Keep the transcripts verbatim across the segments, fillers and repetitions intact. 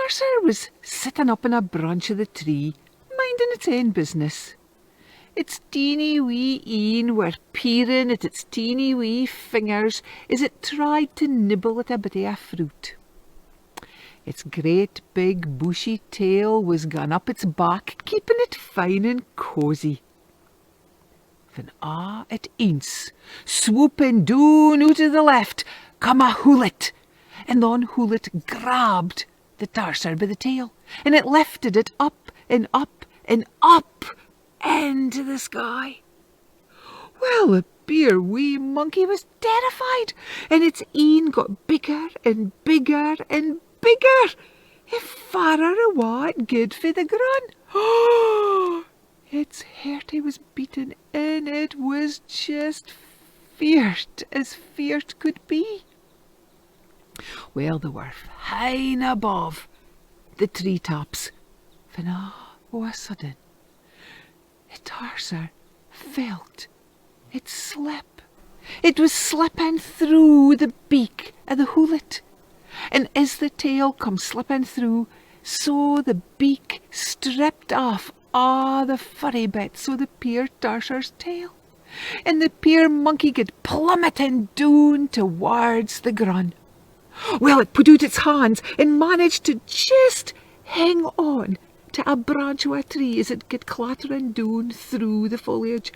Tarser wis sittin up on a branch o the tree, mindin its ain business. Its teeny wee een were peerin at its teeny wee fingers as it tried tae nibble at a bit o a fruit. Its great big bushy tail wis gaun up its back, keepin it fine an cosy. Fan aa at eence, swoopin doon oot o the left, come a hoolith, an then hoolith grabbed the tarser by the tail, an it liftit it up an up an up into the sky. Well, the peer wee monkey wis terrified, an its een got bigger an bigger an bigger, the farrer awa it gaed fae the grun. Its hert wis beatin, an it wis jist feart as feart could be. Well, they were fine above the tree tops, fan aa o a sudden the tarser felt it slip. It wis slippin through the beak o the hoolith, an as the tail come slippin through, so the beak strippit aff aa the furry bits o the peer tarser's tail, an the peer monkey gaed plummetin doon towards the grun. Well, it put oot its hands an managed tae jist hing on tae a branch o a tree as it gaed clatterin doon through the foliage.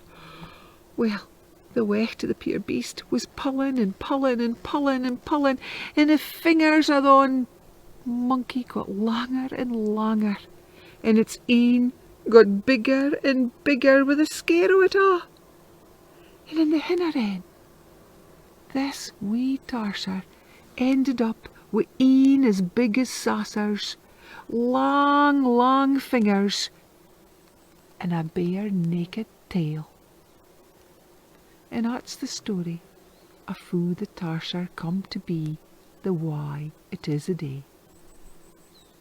Well, the weicht o the peer beast wis pullin an pullin an pullin an pullin, an the fingers o the monkey got langer an langer, an its een got bigger an bigger wi the scare o it aa. An in the hinner end, this wee tarser endit up wi een as big as saucers, lang, lang fingers, an a bare naked tail. An that's the story o foo the tarser come tae be the wey it is the day.